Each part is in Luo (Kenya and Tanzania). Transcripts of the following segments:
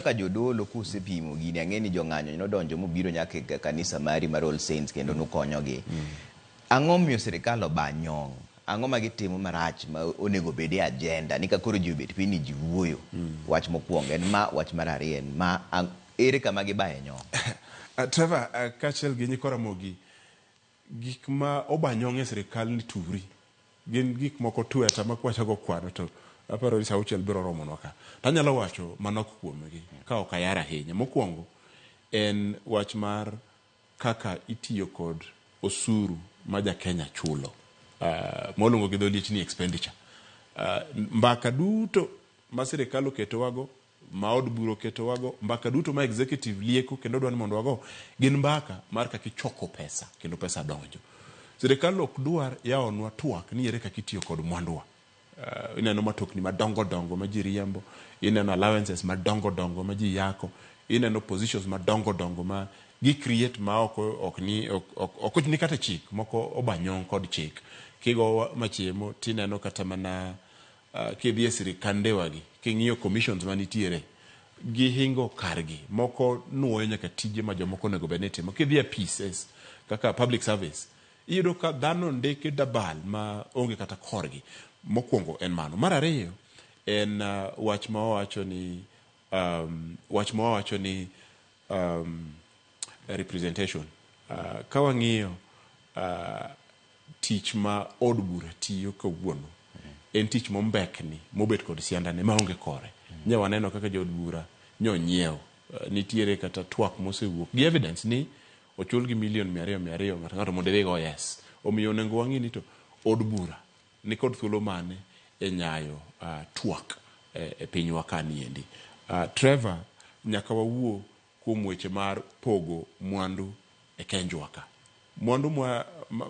Kaka jodolo kusepimo gini, ang'e ni jong'anyo nodonjo mobiro nyaka e kanisa mari mar All Saints kendo nukonyogi. Ang'o miyo sirikal oba nyong'? Ang'o ma gitimo marach ma onego obed e agenda ni ka koro ji obet piny ni ji wuoyo? Wach mokwongo en ma, wach mar ariyo en ma, ere kama gibaye nyong'? Trevor, kaachiel gi nyikwa Ramogi, Gik ma oba nyong' e sirikal ni turi. Gin gik moko tweta ma kwachako kwano to aparo ni saa auchiel biro romonwa ka. To anyalo wacho manok kuomgi ka ok ayar ahinya. Mokuongo en wach mar kaka itiyo kod osuru ma ja Kenya chulo ma waluongo gi dho liech ni expenditure. Mbaka duto ma sirikal oketowago ma od bura oketowago, mbaka duto ma executive lieko kendo dwa ni mondo wago, gin mbaka mar kaka ichoko pesa kendo pesa donjo. Sirikal ok dwar yawonwa twak ni ere kaka itiyo kod mwanduwa. Uh, ineno matokni madongo dongo ma ji riembo, ineno allowances madongo dongo ma ji yako, ineno positions madongo dongo ma gi create ma ok ok ni ok, ok, ok ni kata chik moko obanyong kod chik. Kigo machiemo tineno kata mana Kidhi e sirikandewagi, king'iyo commissions manitiere, gihingo kargi. Moko nuoyo nyaka tije ma jomoko onego bed ni timo. Kidhi e apises kaka public service, iyudo ka dhano ndiki dabal ma onge kata korgi. Mokwongo en mano. Mar ariyo en wach ma wawacho ni um, wach ma wawacho ni um, representation. Ka wang'iyo Tich ma od bura tiyo kawuono en tich mombekni mobet kod siandane maonge kore. Nye waneno kaka jood bura nyonyiew. Nitiere kata twak mosewuok gi evidence ni ochulgi million 200 200 ng'ato ng'ato mondo idhi go yes. Omiyo onego wang'i ni to od bura nikod thuolo mane e nyayo twak e pinywa ka niendi. Trevor, nyaka wawuo kuom weche mar pogo mwandu e kenjwa ka. Mwandu mwa ma,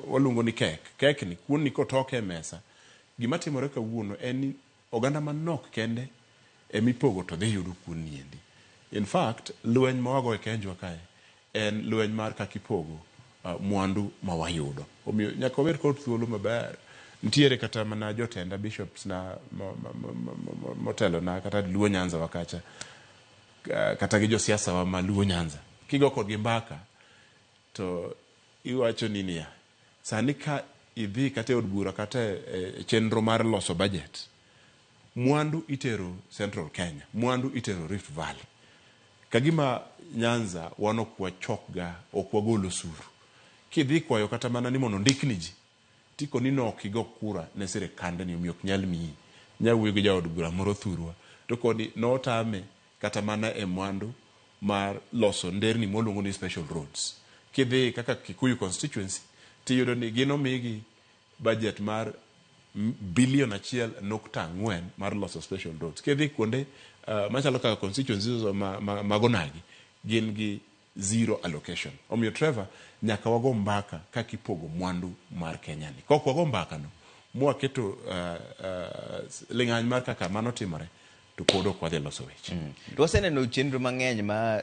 waluongo ni kek, kek ni, kuon ni kotoke e mesa, gima timore kawuono en ni oganda manok kende emipogo to dhi yudo kuon ni endi. In fact, lweny ma wago e kenjwa kae en lweny mar kaka ipogo uh, mwandu ma wayudo. Omiyo nyaka wabed kod thuolo maber. Nitiere kata mana jotenda bishops na motelona kata Luo Nyanza wa kacha kata gi josiasa wa ma Luo Nyanza, kigo kodgi mbaka to iwacho ni niya, sani ka idhi kata e od bura kata e chenro mar loso budget, mwandu itero Central Kenya, mwandu itero Rift Valley. Kagima Nyanza wan ok wachokga, ok wagol osuru. Kidhi kwayo kata mana ni mondo ondikni ji, Tiko ni no ok igo kura ne sirikandni omiyo ok nyal miyi. Nya wuoyo gi jaod bura moro thurwa to koni notame kata mana e mwandu mar loso nderni mwaluongo ni special roads. Kidhi kaka Kikuyu constituency tiyudo ni gin omigi budget mar bilion 1.4 mar loso special roads. Kidhi kuonde machalo kaka constituencies mag onagi gin gi zero allocation. Omiyo Trevor, nyaka wago mbaka kaka ipogo mwandu mar Kenya ni. Kok wago mbaka no, mwaketo ling'any mar kaka mano timore, to pod ok wadhi loso weche. To waseneno chenro mang'eny ma